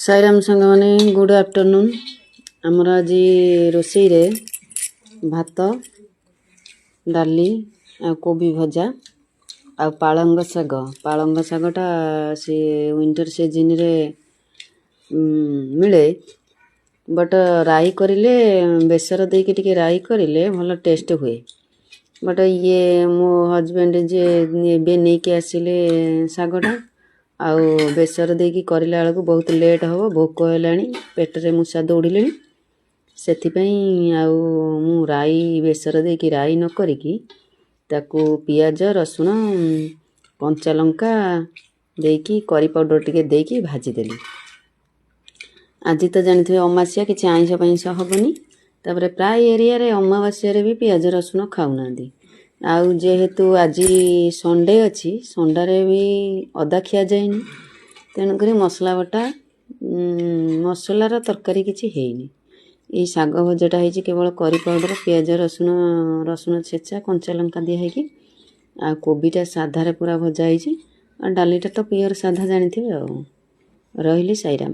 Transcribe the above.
ସାଇରାମ ସାଙ୍ଗମାନେ, good afternoon. ଆମର ଆଜି ରୋଷେଇରେ ଭାତ, ଡାଲି ଆଉ କୋବି ଭଜା ଆଉ ପାଳଙ୍ଗ ଶାଗ। ପାଳଙ୍ଗ ଶାଗଟା ସେ ୱିଣ୍ଟର ସିଜିନ୍ରେ ମିଳେ, ବଟ୍ ରାଇ କରିଲେ, ବେସର ଦେଇକି ଟିକେ ରାଇ କରିଲେ ଭଲ ଟେଷ୍ଟ ହୁଏ। ବଟ୍ ଇଏ ମୋ ହଜବେଣ୍ଡ ଯିଏ, ଏବେ ନେଇକି ଆସିଲେ ଶାଗଟା, ଆଉ ବେସର ଦେଇକି କରିଲା ବେଳକୁ ବହୁତ ଲେଟ୍ ହେବ, ଭୋକ ହେଲାଣି, ପେଟରେ ମୂଷା ଦୌଡ଼ିଲେଣି। ସେଥିପାଇଁ ଆଉ ମୁଁ ରାଇ ବେସର ଦେଇକି ରାଇ ନ କରିକି ତାକୁ ପିଆଜ, ରସୁଣ, କଞ୍ଚା ଲଙ୍କା ଦେଇକି, କରି ପାଉଡ଼ର ଟିକେ ଦେଇକି ଭାଜିଦେଲି। ଆଜି ତ ଜାଣିଥିବେ ଅମାବାସ୍ୟା, କିଛି ଆଇଁଷ ଫାଇଁଷ ହେବନି। ତାପରେ ପ୍ରାୟ ଏରିଆରେ ଅମାବାସ୍ୟାରେ ବି ପିଆଜ ରସୁଣ ଖାଉନାହାନ୍ତି। ଆଉ ଯେହେତୁ ଆଜି ସଣ୍ଡେ ଅଛି, ସଣ୍ଡେରେ ବି ଅଦା ଖିଆଯାଏନି। ତେଣୁକରି ମସଲା ବଟା, ମସଲାର ତରକାରୀ କିଛି ହେଇନି। ଏଇ ଶାଗ ଭଜାଟା ହେଇଛି କେବଳ କରି ପାଉଡ଼ର, ପିଆଜ, ରସୁଣ, ରସୁଣ ଛେଚା, କଞ୍ଚା ଲଙ୍କା ଦିଆ ହେଇକି। ଆଉ କୋବିଟା ସାଧାରେ ପୁରା ଭଜା ହେଇଛି। ଆଉ ଡାଲିଟା ତ ପିଓର ସାଧା, ଜାଣିଥିବେ। ଆଉ ରହିଲି, ସାଇରାମ।